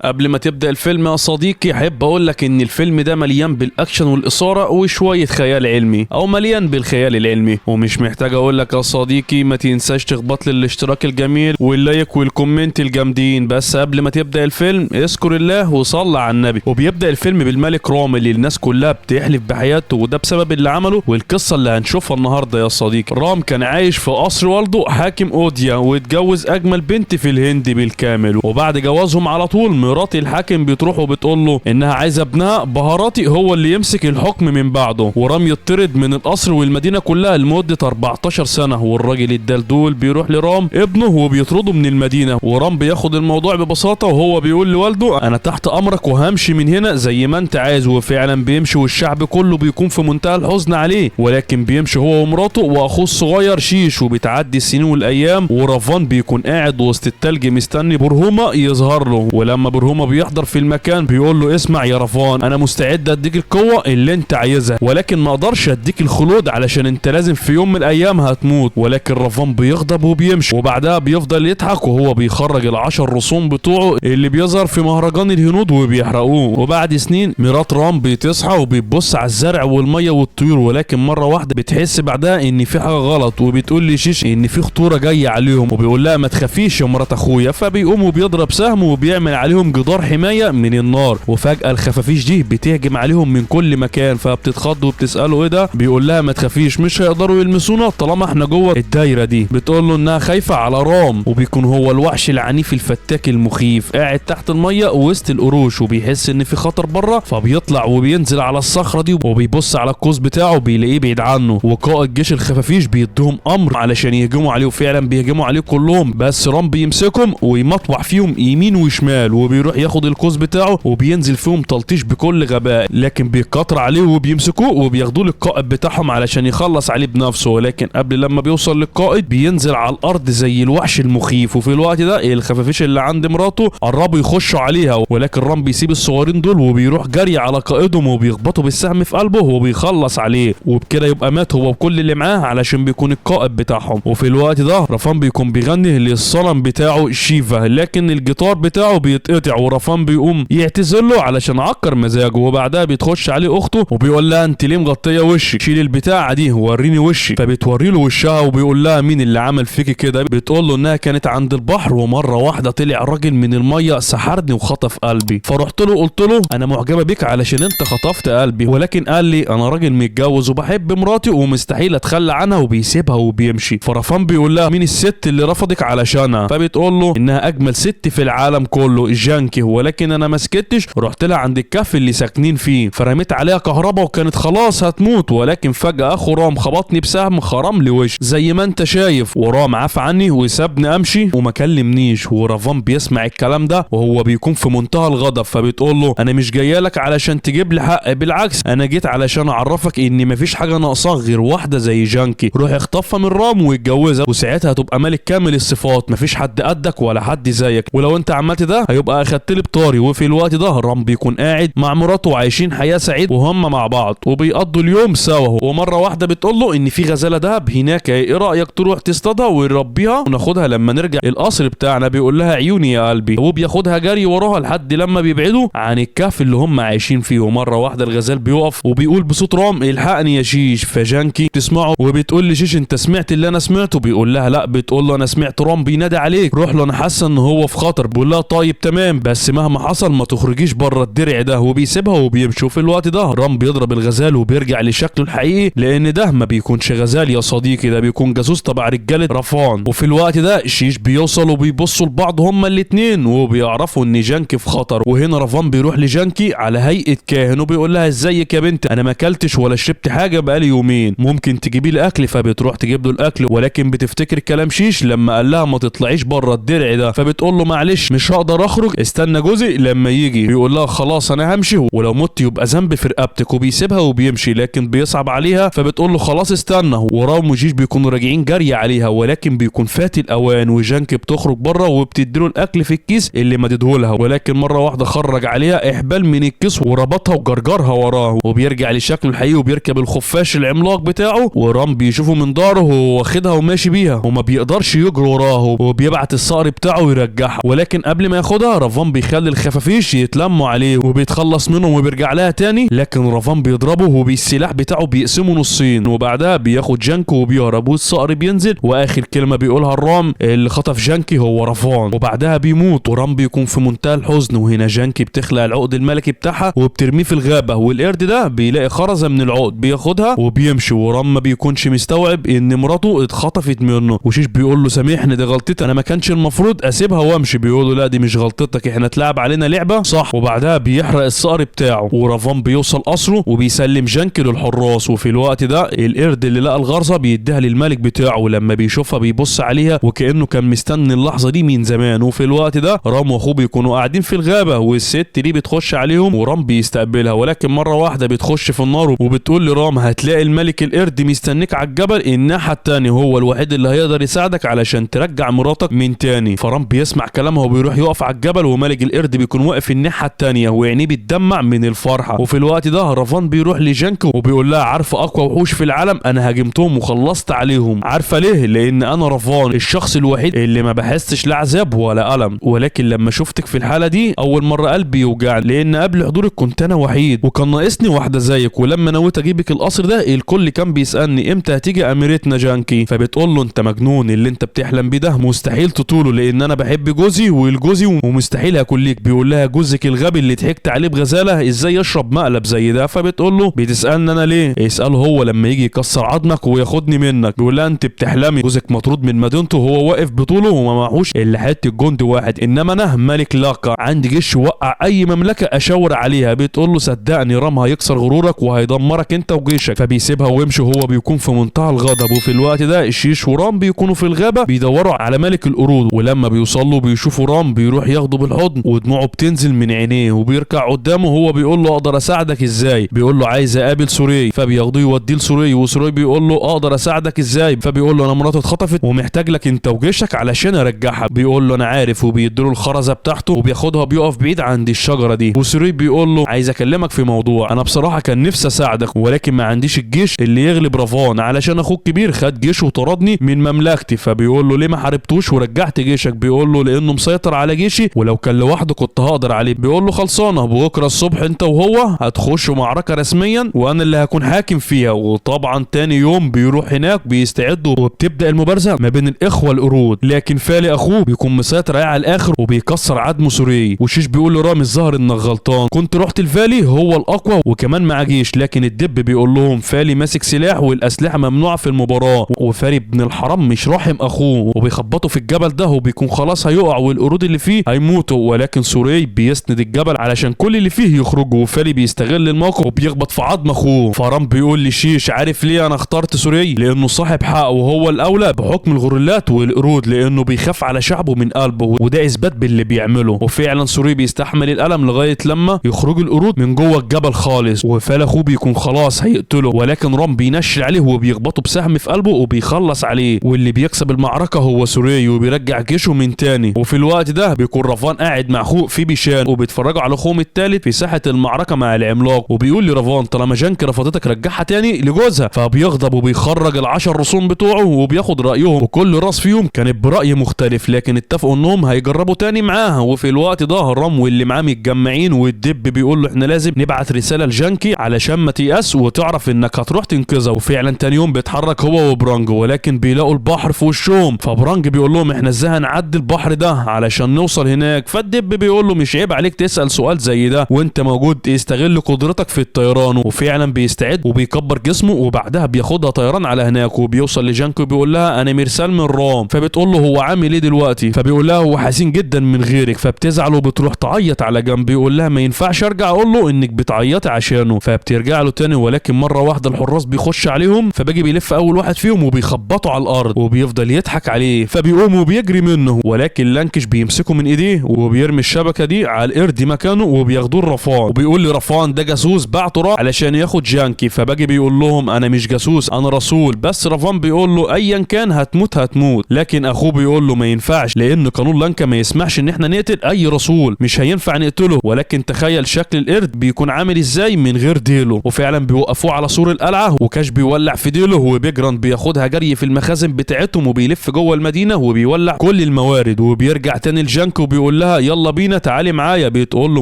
قبل ما تبدا الفيلم يا صديقي احب اقول لك ان الفيلم ده مليان بالاكشن والاثارة وشوية خيال علمي او مليان بالخيال العلمي، ومش محتاج اقول لك يا صديقي ما تنساش تخبط لي الاشتراك الجميل وال like وال comment الجامدين. بس قبل ما تبدا الفيلم اذكر الله وصلى على النبي. وبيبدا الفيلم بالملك رام اللي الناس كلها بتحلف بحياته، وده بسبب اللي عمله والقصه اللي هنشوفها النهارده يا صديقي. رام كان عايش في قصر والده حاكم اوديا، واتجوز اجمل بنت في الهند بالكامل. وبعد جوازهم على طول مرات الحاكم بتروح وبتقول له انها عايزه ابنها بهاراتي هو اللي يمسك الحكم من بعده. ورام يطرد من القصر والمدينة كلها لمدة 14 سنة، والراجل الدلدول بيروح لرام ابنه وبيطرده من المدينة. ورام بياخد الموضوع ببساطة وهو بيقول لوالده انا تحت امرك وهمشي من هنا زي ما انت عايز، وفعلا بيمشي والشعب كله بيكون في منتهى الحزن عليه. ولكن بيمشي هو ومراته واخوه الصغير شيش، وبتعدي السنين والايام ورافان بيكون قاعد وسط التلج مستني برهومه يظهر له. ولما برهومه بيحضر في المكان بيقول له اسمع يا رافان، انا مستعد اديك القوة اللي انت عايزها، ولكن ما اقدرش اديك الخلود علشان انت لازم في يوم من الايام هتموت. ولكن رافان بيغضب وبيمشي، وبعدها بيفضل يضحك وهو بيخرج العشر رسوم بتوعه اللي بيظهر في مهرجان الهنود وبيحرقوه. وبعد سنين مرات رام بتصحى وبتبص على الزرع والمية والطيور، ولكن مرة واحدة بتحس بعدها ان في حاجة غلط، وبتقول لشيش ان في خطورة جاية عليهم، وبيقول لها ما تخافيش يا مرات اخويا. فبيقوم وبيضرب سهم وبيعمل عليهم جدار حماية من النار، وفجاة الخفافيش دي بتهجم عليهم من كل مكان. فبتتخض وبتساله ايه ده، بيقول لها ما تخافيش مش هيقدروا يلمسونا طالما احنا جوه الدايرة دي. بتقول له انها خايفة على رام، وبيكون هو الوحش العنيف الفتاك المخيف قاعد تحت المية وسط القروش، وبيحس ان في خطر بره، فبيطلع وبينزل على الصخرة دي وبيبص على القوس بتاعه بيلاقيه بعيد عنه. وقائد جيش الخفافيش بيديهم امر علشان يهجموا عليه، وفعلا بيهجموا عليه كلهم، بس رام بيمسكهم ويمطوح فيهم يمين وشمال، وبيروح ياخد القوس بتاعه وبينزل فيهم تلطيش بكل غباء، لكن بيكتر عليه وبيمسكوه وبياخدوه للقائد بتاعهم علشان يخلص عليه بنفسه. ولكن قبل لما بيوصل للقائد بينزل على الارض زي الوحش المخيف، وفي الوقت ده الخفافيش اللي عند مراته قربوا يخشوا عليها، ولكن رام بيسيب الصغيرين دول وبيروح جري على قائدهم وبيخبطوا بالسهم في قلبه وبيخلص عليه، وبكده يبقى مات هو وكل اللي معاه علشان بيكون القائد بتاعهم. وفي الوقت ده رافان بيكون بيغني للصنم بتاعه شيفا، لكن الجيتار بتاعه بيتقطع، ورافان بيقوم يعتذر له علشان عكر مزاجه. وبعدها بتخش عليه اخته وبيقول لها انت ليه مغطيه وشك، شيل البتاعه دي وريني وشي. فبتوري له وشها وبيقول لها مين اللي عمل فيكي كده، بتقول له انها كانت عند البحر ومرة واحدة طلع راجل من المية سحرني وخطف قلبي، فرحت له قلت له انا معجبه بيك علشان انت خطفت قلبي، ولكن قال لي انا راجل متجوز وبحب مراتي ومستحيل اتخلى عنها، وبيسيبها وبيمشي. فرافان بيقول لها مين الست اللي رفضك علشانها، فبتقول له انها اجمل ست في العالم كله جانكي، ولكن انا ما سكتش رحت لها عند الكهف اللي ساكنين فيه فرميت عليها كهرباء وكانت خلاص هتموت، ولكن فجأة اخو رام خبطني بسهم خرم لي وشي زي ما انت شايف، ورام عفى عني وسابني امشي وما كلمنيش. ورافان بيسمع الكلام ده وهو بيكون في منتهى الغضب، فبتقول له انا مش جاية لك علشان تجيب لي حق، بالعكس انا جيت علشان اعرفك ان مفيش حاجة ناقصاك غير واحدة زي جانكي، روح اخطفها من رام واتجوزها وساعتها هتبقى ملك كامل الصفات، مفيش حد قدك ولا حد زيك، ولو انت عملت ده هيبقى اخدت لي بطاري. وفي الوقت ده رام بيكون قاعد مع مراته وعايشين حياة سعيدة وهم مع بعض وبيقضوا اليوم سوا. ومرة واحدة بتقول له ان في غزاله دهب هناك، ايه رايك تروح تصطادها ونربيها وناخدها لما نرجع القصر بتاعنا؟ بيقول لها عيوني يا قلبي، وبياخدها جري وراها لحد لما بيبعدوا عن الكهف اللي هم عايشين فيه. ومرة واحدة الغزال بيقف وبيقول بصوت رام الحقني يا شيش، فجانكي تسمعه وبتقول لشيش انت سمعت اللي انا سمعته؟ بيقول لها لا، بتقول له انا سمعت رام بينادي عليك، روح له انا حاسه ان هو في خطر. بيقول لها طيب تمام بس مهما حصل ما تخرجيش بره الدرع ده، وبيسيبها وبيمشي. وفي الوقت ده رام بيضرب الغزال وبيرجع لشكله الحقيقي، لان ده ما بيكونش غزال يا صديقي، ده بيكون جاسوس تبع رجاله رافان. وفي الوقت ده شيش بيوصل وبيبصوا لبعض هما الاثنين وبيعرفوا ان جانكي في خطر. وهنا رافان بيروح لجانكي على هيئة كاهن وبيقول لها ازيك يا بنت، انا ما اكلتش ولا شربت حاجة بقالي يومين، ممكن تجيبي لي اكل؟ فبتروح تجيب له الاكل، ولكن بتفتكر كلام شيش لما قال لها ما تطلعيش بره الدرع ده، فبتقول له معلش مش هقدر اخرج، استنى جوزي لما يجي. بيقول لها خلاص انا همشي ولو مت يبقى ذنب في رقبتك، وبيسيبها وبيمشي، لكن بيصعب عليها فبتقول له خلاص استنى. ورام وجيش بيكونوا راجعين جري عليها، ولكن بيكون فات الاوان، وجانكي بتخرج بره وبتديله الاكل في الكيس اللي مددهولها، ولكن مرة واحدة خرج عليها احبال من الكيس وربطها وجرجرها وراه، وبيرجع لشكله الحقيقي وبيركب الخفاش العملاق بتاعه. ورام بيشوفه من ظهره وهو واخدها وماشي بيها وما بيقدرش يجري وراه، وبيبعت الصقر بتاعه يرجعها، ولكن قبل ما ياخدها رافان ورافان بيخلي الخفافيش يتلموا عليه وبيتخلص منهم وبيرجع لها تاني، لكن رافان بيضربه وبالسلاح بتاعه بيقسمه نصين، وبعدها بياخد جانكي وبيهرب، والصقر بينزل، واخر كلمة بيقولها الرام اللي خطف جانكي هو رافان، وبعدها بيموت ورام بيكون في منتهى الحزن. وهنا جانكي بتخلع العقد الملكي بتاعها وبترميه في الغابة، والقرد ده بيلاقي خرزة من العقد بياخدها وبيمشي، ورام ما بيكونش مستوعب ان مراته اتخطفت منه. وشيش بيقول له سامحني دي غلطتي، انا ما كانش المفروض اسيبها وامشي. بيقول له لا دي مش غلطتك، احنا اتلعب علينا لعبه صح. وبعدها بيحرق الصقر بتاعه، ورافان بيوصل قصره وبيسلم جانكي للحراس. وفي الوقت ده القرد اللي لقى الغرزه بيديها للملك بتاعه، ولما بيشوفها بيبص عليها وكانه كان مستني اللحظة دي من زمان. وفي الوقت ده رام واخوه بيكونوا قاعدين في الغابة، والست دي بتخش عليهم ورام بيستقبلها، ولكن مرة واحدة بتخش في النار وبتقول لرام هتلاقي الملك القرد مستنيك على الجبل الناحية التانية، هو الوحيد اللي هيقدر يساعدك علشان ترجع مراتك من تاني. فرام بيسمع كلامها وبيروح يقف على الجبل، وملك القرد بيكون واقف الناحية التانية وعينيه بتدمع من الفرحة. وفي الوقت ده رافان بيروح لجانكي وبيقول لها عارفه اقوى وحوش في العالم انا هاجمتهم وخلصت عليهم، عارفه ليه؟ لان انا رافان الشخص الوحيد اللي ما بحسش لا عذاب ولا الم، ولكن لما شفتك في الحالة دي اول مرة قلبي يوجعني، لان قبل حضورك كنت انا وحيد وكان ناقصني واحدة زيك، ولما نويت اجيبك القصر ده الكل كان بيسالني امتى هتيجي اميرتنا جانكي. فبتقول له انت مجنون، اللي انت بتحلم بيه ده مستحيل تطوله، لان انا بحب جوزي والجوزي ومستحيل هاكل ليك. بيقول لها جوزك الغبي اللي ضحكت عليه بغزاله ازاي يشرب مقلب زي ده؟ فبتقول له بتسالني انا ليه؟ اساله هو لما يجي يكسر عظمك وياخدني منك. بيقول لها انت بتحلمي، جوزك مطرود من مدينته وهو واقف بطوله وما معهوش الا حتة جندي واحد، انما انا ملك لاقا عندي جيش وقع اي مملكة اشاور عليها. بتقول له صدقني رام هيكسر غرورك وهيدمرك انت وجيشك. فبيسيبها ويمشي وهو بيكون في منتهى الغضب. وفي الوقت ده الشيش ورام بيكونوا في الغابة بيدوروا على ملك القرود، ولما بيوصلوا بيشوفوا رام بيروح ياخده بالحضن ودموعه بتنزل من عينيه وبيركع قدامه، وهو بيقول له اقدر اساعدك ازاي؟ بيقول له عايز اقابل سوري، فبياخده يوديه لسوري، وسوري بيقول له اقدر اساعدك ازاي؟ فبيقول له انا مراتي اتخطفت ومحتاج لك انت وجيشك علشان ارجعها. بيقول له انا عارف، وبيديله الخرزه بتاعته وبياخدها بيقف بعيد عند الشجرة دي. وسوري بيقول له عايز اكلمك في موضوع، انا بصراحة كان نفسي اساعدك ولكن ما عنديش الجيش اللي يغلب رافان علشان اخوك كبير خد جيشه وطردني من مملكتي. فبيقول له ليه ما حاربتوش ورجعت جيشك؟ بيقول له لانه مسيطر على جيشي ولو كان لوحده كنت هقدر عليه. بيقول له خلصانه، بكره الصبح انت وهو هتخشوا معركة رسميا وانا اللي هكون حاكم فيها. وطبعا تاني يوم بيروح هناك بيستعدوا وبتبدا المبارزة ما بين الاخوة القرود، لكن فالي اخوه بيكون مسيطر عليه على الاخر وبيكسر عظمه سوري. وشيش بيقول لرامي الظاهر انك غلطان، كنت رحت لفالي هو الاقوى وكمان مع جيش، لكن الدب بيقول لهم فالي ماسك سلاح والاسلحة ممنوعة في المباراة، وفالي ابن الحرام مش راحم اخوه وبيخبطه في الجبل ده وبيكون خلاص هيقع والقرود اللي فيه هيموتوا، ولكن سوري بيسند الجبل علشان كل اللي فيه يخرجوا، وفالي بيستغل الموقف وبيخبط في عظم اخوه. فرام بيقول لشيش عارف ليه انا اخترت سوري؟ لانه صاحب حق وهو الاولى بحكم الغوريلات والقرود، لانه بيخاف على شعبه من قلبه وده اثبات باللي بيعمله. وفعلا سوري بيستحمل الالم لغاية لما يخرج القرود من جوه الجبل خالص، وفال اخوه بيكون خلاص هيقتله، ولكن رام بينشل عليه وبيخبطه بسهم في قلبه وبيخلص عليه، واللي بيكسب المعركة هو سوري وبيرجع جيشه من تاني. وفي الوقت ده بيكون رافان قاعد مع اخوه في بيشان وبيتفرجوا على اخوهم الثالث في ساحة المعركة مع العملاق، وبيقول لرافان طالما جانكي رفضتك رجعها تاني لجوزها. فبيغضب وبيخرج العشر رسوم بتوعه وبياخد رايهم، وكل راس فيهم كانت براي مختلف، لكن اتفقوا انهم هيجربوا تاني معاها. وفي الوقت ده رام واللي معاه متجمعين، والدب بيقول له احنا لازم نبعت رسالة لجانكي علشان ما تيأس وتعرف انك هتروح تنقذها. وفعلا تاني يوم بيتحرك هو وبرانج، ولكن بيلاقوا البحر في وشهم، فبرانج بيقول لهم احنا ازاي هنعدي البحر ده علشان نوصل هناك؟ فالدب بيقول له مش عيب عليك تسأل سؤال زي ده وانت موجود، استغل قدرتك في الطيران. وفعلا بيستعد وبيكبر جسمه وبعدها بياخدها طيران على هناك، وبيوصل لجانكي وبيقول لها انا مرسال من رام. فبتقول له هو عامل ايه دلوقتي؟ فبيقول لها هو حزين جدا من غيرك. فبتزعل وبتروح تعيط على جنب، بيقول لها ما ينفعش ارجع اقول له انك بتعيطي عشانه. فبترجع له تاني، ولكن مرة واحدة الحراس بيخش عليهم، فباجي بيلف اول واحد فيهم وبيخبطه على الارض وبيفضل يضحك عليه، فبيقوم وبيجري منه، ولكن لانكش بيمسكه من ايديه وبيرمي الشبكة دي على القرد مكانه وبياخدوه لرفان، وبيقول لرفان ده جاسوس بعته رام علشان ياخد جانكي. فباجي بيقول لهم انا مش جاسوس انا رسول، بس رفان بيقول له ايا كان هتموت هتموت، لكن اخوه بيقول له ما ينفعش لان قانون لانكا ما يسمحش ان احنا نقتل اي رسول، مش هينفع نقتله، ولكن تخيل شكل القرد بيكون عامل ازاي من غير ديله. وفعلا بيوقفوه على سور القلعة وكاش بيولع في ديله، وبيجران بياخدها جري في المخازن بتاعتهم وبيلف جوه المدينة وبيولع كل الموارد، وبيرجع تاني لجانكي وبيقول لها لها يلا بينا تعالي معايا. بتقول له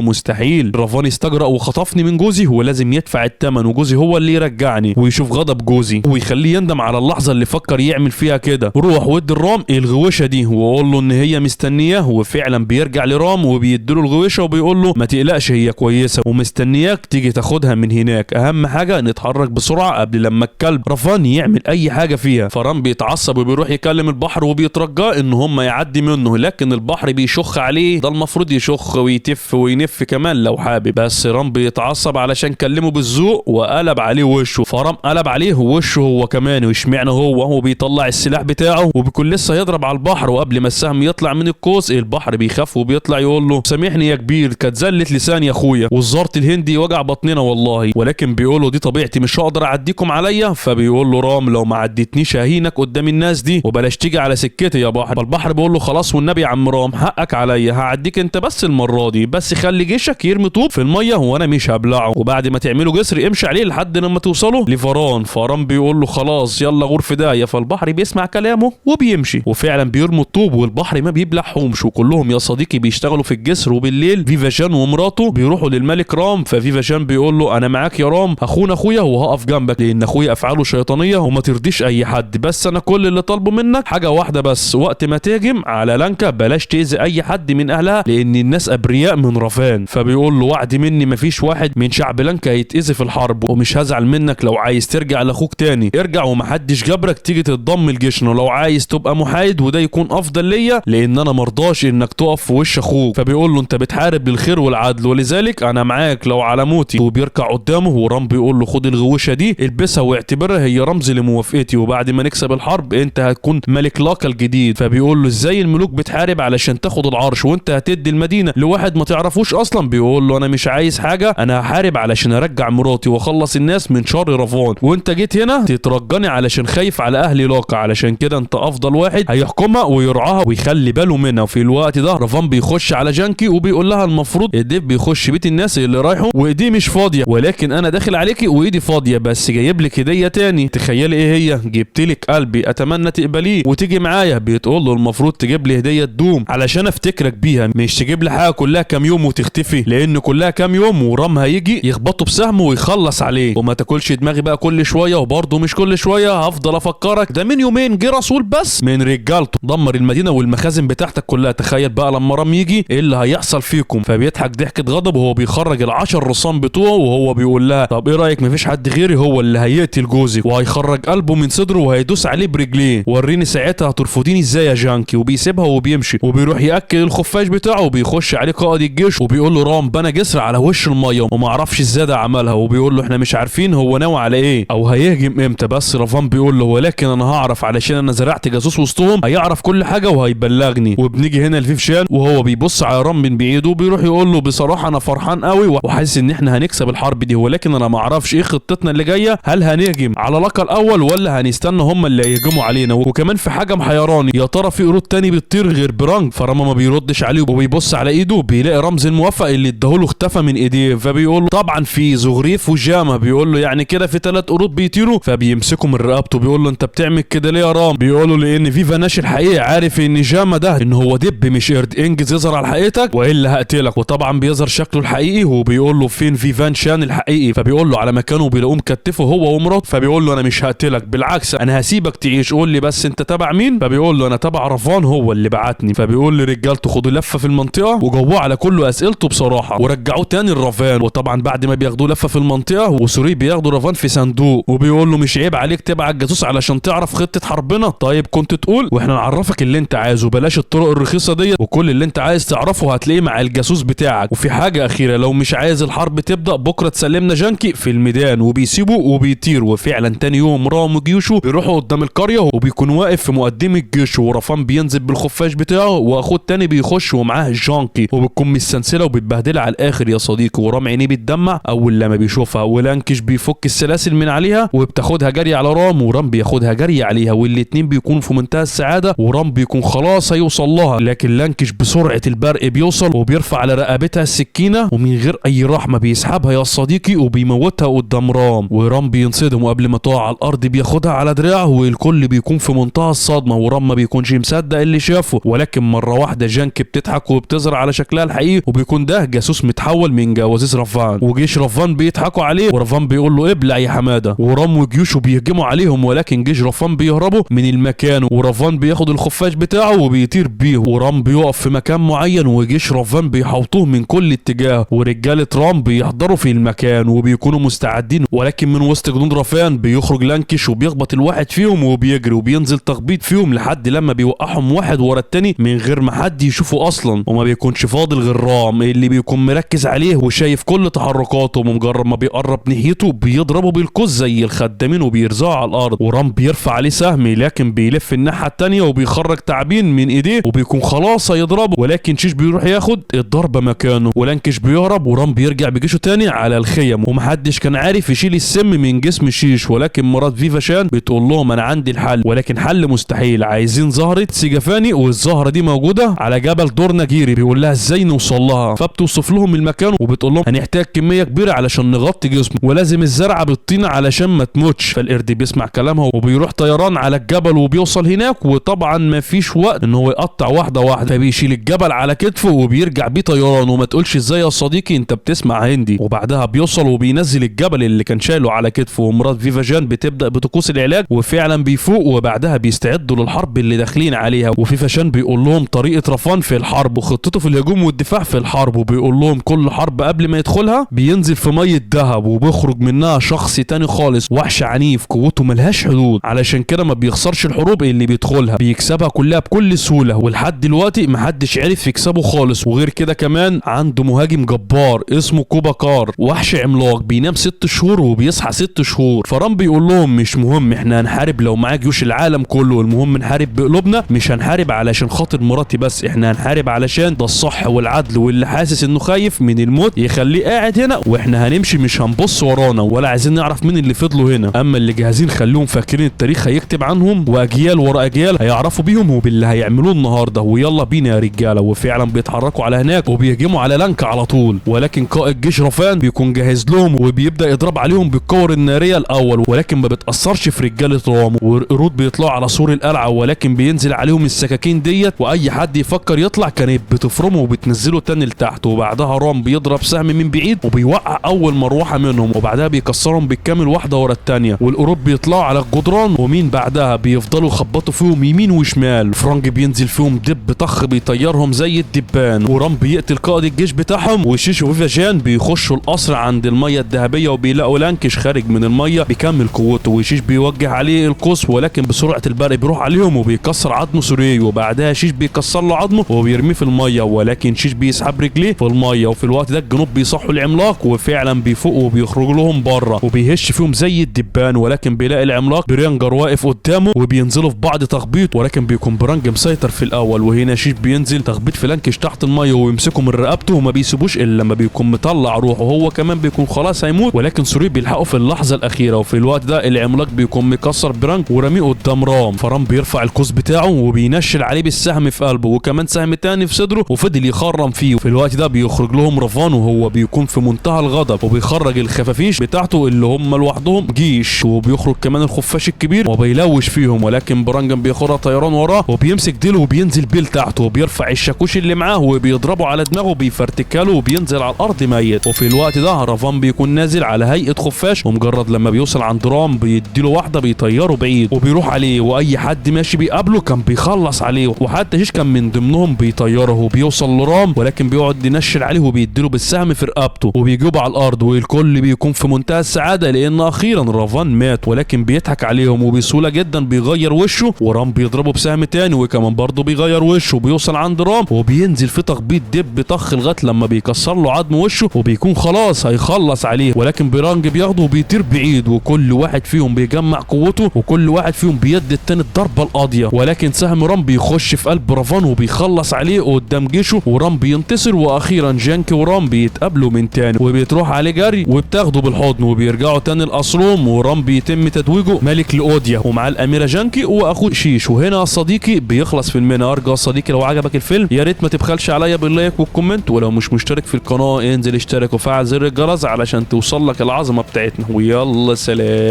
مستحيل، رافان استجرأ وخطفني من جوزي، هو لازم يدفع الثمن وجوزي هو اللي يرجعني ويشوف غضب جوزي ويخليه يندم على اللحظة اللي فكر يعمل فيها كده. روح ودي الرام الغويشه دي وقول له ان هي مستنياه. وفعلا بيرجع لرام وبيديله الغويشه وبيقول له ما تقلقش هي كويسة ومستنياك تيجي تاخدها من هناك، اهم حاجة نتحرك بسرعة قبل لما الكلب رافان يعمل اي حاجة فيها. فرام بيتعصب وبيروح يكلم البحر وبيترجاه ان هم يعدي منه، لكن البحر بيشخ عليه، ده المفروض يشخ ويتف وينف كمان لو حابب، بس رام بيتعصب علشان كلمة بالذوق وقلب عليه وشه. فرام قلب عليه وشه هو كمان، واشمعنى هو بيطلع السلاح بتاعه وبيكون لسه يضرب على البحر، وقبل ما السهم يطلع من القوس البحر بيخاف وبيطلع يقول له سامحني يا كبير كانت زلت لساني يا اخويا والزارت الهندي وجع بطننا والله، ولكن بيقول له دي طبيعتي مش هقدر اعديكم عليا. فبيقول له رام لو ما عديتنيش ههينك قدام الناس دي وبلاش تيجي على سكتي يا بحر. فالبحر بيقول له خلاص والنبي يا عم رام حقك عليا، هعديك انت بس المرة دي، بس خلي جيشك يرمي طوب في المية وانا مش هبلعه، وبعد ما تعملوا جسر امشي عليه لحد لما توصلوا لفران. فران بيقول له خلاص يلا غور في داهية. فالبحر بيسمع كلامه وبيمشي، وفعلا بيرموا الطوب والبحر ما بيبلعهمش، وكلهم يا صديقي بيشتغلوا في الجسر. وبالليل فيفاشان ومراته بيروحوا للملك رام، ففيفاشان بيقول له انا معاك يا رام، هخون اخويا وهقف جنبك لان اخويا افعاله شيطانية وما ترضيش اي حد، بس انا كل اللي طالبه منك حاجة واحدة بس، وقت ما تهجم على لانكا بلاش تاذي اي حد من اهلها لان الناس ابرياء من رافان. فبيقول له وعد مني مفيش واحد من شعب لانكا هيتاذي في الحرب، ومش هزعل منك لو عايز ترجع لاخوك تاني ارجع ومحدش جبرك تيجي تتضم لجيشنا، لو عايز تبقى محايد وده يكون افضل ليا لان انا مرضاش انك تقف في وش اخوك. فبيقول له انت بتحارب للخير والعدل ولذلك انا معاك لو على موتي، وبيركع قدامه. ورام بيقول له خد الغوشه دي البسها واعتبرها هي رمز لموافقتي، وبعد ما نكسب الحرب انت هتكون ملك لاكا الجديد. فبيقول له ازاي الملوك بتحارب علشان تاخد العرش وانت هتدي المدينة لواحد ما تعرفوش اصلا؟ بيقول له انا مش عايز حاجة، انا هحارب علشان ارجع مراتي واخلص الناس من شر رافان، وانت جيت هنا تترجاني علشان خايف على اهل لاكا، علشان كده انت افضل واحد هيحكمها ويرعاها ويخلي باله منها. وفي الوقت ده رافان بيخش على جانكي وبيقول لها المفروض الدب بيخش بيت الناس اللي رايحة وايديه مش فاضية، ولكن انا داخل عليكي وايدي فاضية، بس جايب لك هديه تاني، تخيلي ايه هي؟ جبت لك قلبي، اتمنى تقبليه وتيجي معايا. بتقول له المفروض تجيب لي هديه تدوم علشان افتكرك بيها، مش تجيب لي حاجة كلها كام يوم وتختفي، لان كلها كام يوم ورام هيجي يخبطه بسهمه ويخلص عليه، وما تاكلش دماغي بقى كل شوية، وبرضه مش كل شوية هفضل افكرك، ده من يومين جه رسول بس من رجالته دمر المدينة والمخازن بتاعتك كلها، تخيل بقى لما رام يجي ايه اللي هيحصل فيكم. فبيضحك ضحكه غضب وهو بيخرج ال10 رصان بتوعه وهو بيقول لها طب ايه رايك مفيش حد غيري هو اللي هيقتل جوزك وهيخرج قلبه من صدره وهيدوس عليه برجليه، وريني ساعتها هترفضيني ازاي يا جانكي. وبيسيبها وبيمشي وبيروح ياكل الخفاش بتاعه، وبيخش عليه قائد الجيش وبيقول له رام بنى جسر على وش المية وما اعرفش ازاي ده عملها، وبيقول له احنا مش عارفين هو ناوي على ايه او هيهجم امتى، بس رافان بيقول له ولكن انا هعرف علشان انا زرعت جاسوس وسطهم هيعرف كل حاجة وهيبلغني. وبنيجي هنا لفيفشان وهو بيبص على رام من بعيد وبيروح يقول له بصراحة انا فرحان قوي وحاسس ان احنا هنكسب الحرب دي، ولكن انا ما اعرفش ايه خطتنا اللي جاية، هل هنهجم على لاكا الاول ولا هنستنى هم اللي هيهجموا علينا؟ وكمان في حاجة محيراني، يا ترى في قرود تاني بتطير غير برانج؟ فراما ما بيردش عليه وبيبص على ايده بيلاقي رمز الموافقة اللي اداهوله اختفى من ايديه. فبيقول له طبعا في زغريف وجاما، بيقول له يعني كده في 3 قرود بيطيروا؟ فبيمسكه من رقبته بيقول له انت بتعمل كده ليه يا رام؟ بيقول له لان فيفا ناش الحقيقي عارف ان جاما ده ان هو دب مش قرد، انجز يظهر على حقيقتك والا هقتلك. وطبعا بيظهر شكله الحقيقي وبيقول له فين فيفان شان الحقيقي؟ فبيقول له على مكانه، بيلاقوه مكتفه هو ومراته. فبيقول له انا مش هقتلك، بالعكس انا هسيبك تعيش، قول لي بس انت تبع مين؟ فبيقول له انا تبع رافان هو اللي بعتني. فبيقول لرجالته خدوا لفه في المنطقة وجوعوا على كل اسئلته بصراحة ورجعوه تاني لرافان. وطبعا بعد ما بياخدوه لفه في المنطقة وسوري بياخدوا رافان في صندوق وبيقول له مش عيب عليك تبعت جاسوس علشان تعرف خطه حربنا؟ طيب كنت تقول واحنا نعرفك اللي انت عايزه، بلاش الطرق الرخيصة ديت، وكل اللي انت عايز تعرفه هتلاقيه مع الجاسوس بتاعك. وفي حاجة اخيرة، لو مش عايز الحرب تبدا بكره تسلمنا جانكي في الميدان. وبيسيبه وبيطير. وفعلا تاني يوم رام وجيوشه بيروحوا قدام القرية وبيكون واقف في مقدمه جيشه، ورافان بينزل بالخفاش بتاعه واخوه التاني بيخش ومعاه جانكي، وبتكون مستنسله وبتبهدلها على الاخر يا صديقي. ورام عينيه بتدمع اول لما بيشوفها، ولانكش بيفك السلاسل من عليها وبتاخدها جري على رام، ورام بياخدها جري عليها، والاتنين بيكونوا في منتهى السعادة. ورام بيكون خلاص هيوصل لها، لكن لانكش بسرعة البرق بيوصل وبيرفع على رقبتها السكينة ومن غير اي رحمه بيسحبها يا صديقي وبيموتها قدام رام. ورام بينصدم وقبل ما تقع على الارض بياخدها على دراعه، والكل بيكون في منتهى الصدمة، ورام ما بيكونش مصدق اللي شافه. ولكن مرة واحدة جانكي جانكي بتضحك وبتظهر على شكلها الحقيقي، وبيكون ده جاسوس متحول من جواسيس رافان، وجيش رافان بيضحكوا عليه، ورافان بيقول له ابلع يا حمادة، ورام وجيوشه بيهجموا عليهم، ولكن جيش رافان بيهربوا من المكان، ورافان بياخد الخفاش بتاعه وبيطير بيه، ورام بيقف في مكان معين وجيش رافان بيحوطوه من كل اتجاه، ورجاله رام بيحضروا في المكان وبيكونوا مستعدين، ولكن من وسط جنود رافان بيخرج لانكش وبيخبط الواحد فيهم وبيجري وبينزل تخبيط فيهم لحد لما بيوقعهم واحد ورا التاني من غير ما حد يشوفه اصلا، وما بيكونش فاضل غير رام اللي بيكون مركز عليه وشايف كل تحركاته، ومجرد ما بيقرب ناحيته بيضربه بالقوس زي الخدامين وبيرزعه على الارض، ورام بيرفع عليه سهم لكن بيلف الناحية التانية وبيخرج تعابين من ايديه وبيكون خلاص هيضربه، ولكن شيش بيروح ياخد الضربة مكانه، ولانكش بيهرب، ورام بيرجع بجيشه تاني على الخيم، ومحدش كان عارف يشيل السم من جسم شيش، ولكن مرات فيفاشان بتقول لهم انا عندي الحل، ولكن حل مستحيل، عايزين زهره سيجافاني، والزهرة دي موجودة على جبل دورناجيري. بيقول لها ازاي نوصل لها، فبتوصف لهم المكان وبتقول لهم هنحتاج كمية كبيرة علشان نغطي جسمه، ولازم الزرعه بالطين علشان ما تموتش. فالقرد بيسمع كلامها وبيروح طيران على الجبل وبيوصل هناك، وطبعا ما فيش وقت ان هو يقطع واحدة واحدة، فبيشيل الجبل على كتفه وبيرجع بيه طيران، وما تقولش ازاي يا صديقي انت بتسمع هندي. وبعدها بيوصل وبينزل الجبل اللي كان شايله على كتفه، ومرات فيفاجان بتبدا بطقوس العلاج وفعلا بيفوق، وبعدها بيستعدوا للحرب اللي داخلين عليها. وفيفاشان بيقول لهم طريقه رافان في الحرب وخطته في الهجوم والدفاع في الحرب، وبيقول لهم كل حرب قبل ما يدخلها بينزل في مية ذهب وبيخرج منها شخص تاني خالص، وحش عنيف قوته ملهاش حدود، علشان كده ما بيخسرش الحروب اللي بيدخلها، بيكسبها كلها بكل سهولة، ولحد دلوقتي محدش عرف يكسبه خالص. وغير كده كمان عنده مهاجم جبار اسمه كوباكار، وحش عملاق بينام 6 شهور وبيصحى 6 شهور. فرام بيقول لهم مش مهم، احنا هنحارب لو معاه جيوش العالم كله، المهم نحارب بقلوبنا، مش هنحارب علشان خاطر مراتي بس، احنا هنحارب علشان ده الصح والعدل، واللي حاسس انه خايف من الموت يخليه قاعد هنا، واحنا هنمشي مش هنبص ورانا ولا عايزين نعرف مين اللي فضلوا هنا. اما اللي جاهزين خلوهم فاكرين التاريخ هيكتب عنهم، واجيال ورا اجيال هيعرفوا بيهم وباللي هيعملوه النهارده، ويلا بينا يا رجاله. وفعلا بيتحركوا على هناك وبيهجموا على لانكا على طول، ولكن قائد جيش رافان بيكون جاهز لهم وبيبدا يضرب عليهم بالكور النارية الاول، ولكن ما بتاثرش في رجاله رام، والقرود بيطلعوا على سور القلعة، ولكن بينزل عليهم السكاكين ديت، واي حد يفكر يطلع كانت بتفرمه وبتنزله تاني لتحت. وبعدها رام بيضرب سهم من بعيد وبيوقع اول مروحة منهم، وبعدها بيكسرهم بالكامل واحدة ورا الثانية، والقرود بيطلعوا على الجدران، ومين بعدها بيفضلوا يخبطوا فيهم يمين وشمال. فرانج بينزل فيهم دب طخ بيطيرهم زي الدبان، ورام بيقتل قائد الجيش بتاعهم، وشيش وفيفاجان بيخشوا القصر عند المية الذهبية وبيلاقوا لانكش خارج من المية بيكمل قوته، وشيش بيوجه عليه القوس، ولكن بسرعة البرق بيروح عليهم وبيكسر عظمه سوري، وبعدها شيش بيكسر له عظمه وبيرميه في المية، ولكن شيش بيسحب رجليه في المية. وفي الوقت ده الجنوب بيصحوا العملاق، وفعلا بيفوقوا وبيخرج لهم بره وبيهش فيهم زي الدبان، ولكن بيلاقي العملاق برينجر واقف قدامه وبينزلوا في بعض تخبيط، ولكن بيكون برانج مسيطر في الاول. وهنا شيش بينزل تخبيط في لانكش تحت المية ويمسكه من رقبته وما بيسيبوش الا لما بيكون مطلع روحه، وهو كمان بيكون خلاص هيموت، ولكن سوري بيلحقه في اللحظة الاخيرة. وفي الوقت ده العملاق بيكون مكسر برانج ورميه قدام رام، فرام بيرفع القوس بتاعه وبينشل عليه بالسهم في قلبه، وكمان سهم تاني في صدره، وفضل يخرم فيه. في الوقت ده بيخرج لهم رافان وهو بيكون في منتهى الغضب، وبيخرج الخفافيش بتاعته اللي هم لوحدهم جيش، وبيخرج كمان الخفاش الكبير وبيلوش فيهم، ولكن برانجن بياخدها طيران وراه وبيمسك ديله وبينزل بيه لتحت، وبيرفع الشاكوش اللي معاه وبيضربه على دماغه وبيفرتكها له وبينزل على الارض ميت. وفي الوقت ده رافان بيكون نازل على هيئة خفاش، ومجرد لما بيوصل عند رام بيديله واحدة بيطيره بعيد وبيروح عليه، واي حد ماشي بيقابله كان بيخلص عليه، وحتى شيش كان من ضمنهم بيطيره وبيوصل لرام، ولكن بيقعد ينشل عليه وبيديله بالسهم في رقبته وبيجيبه على الارض، والكل بيكون في منتهى السعادة لان اخيرا رافان مات، ولكن بيضحك عليهم وبسهوله جدا بيغير وشه، ورام بيضربه بسهم تاني وكمان برضه بيغير وشه، وبيوصل عند رام وبينزل في تخبيط دب طخ لغاية لما بيكسر له عظم وشه وبيكون خلاص هيخلص عليه، ولكن بيرانج بياخده وبيطير بعيد، وكل واحد فيهم بيجمع قوته وكل واحد فيهم بيدي التاني الضربة القاضية، ولكن سهم رام بيخش في قلب رافان وبيخلص عليه قدام جيشه، ورام بينتصر. واخيرا جانكي ورام بيتقابلوا من تاني وبيتروح عليه جري وبتاخده بالحضن وبيرجعوا تاني لقصرهم، ورام بيتم تتويجه ملك لاوديا ومعاه الاميرة جانكي واخوه شيش. وهنا صديقي بيخلص فيلمنا. ارجو صديقي لو عجبك الفيلم يا ريت ما تبخلش عليا بال like وال comment، ولو مش مشترك في القناة انزل اشترك وفعل زر الجرس علشان توصل لك العظمة بتاعتنا. ويلا سلام.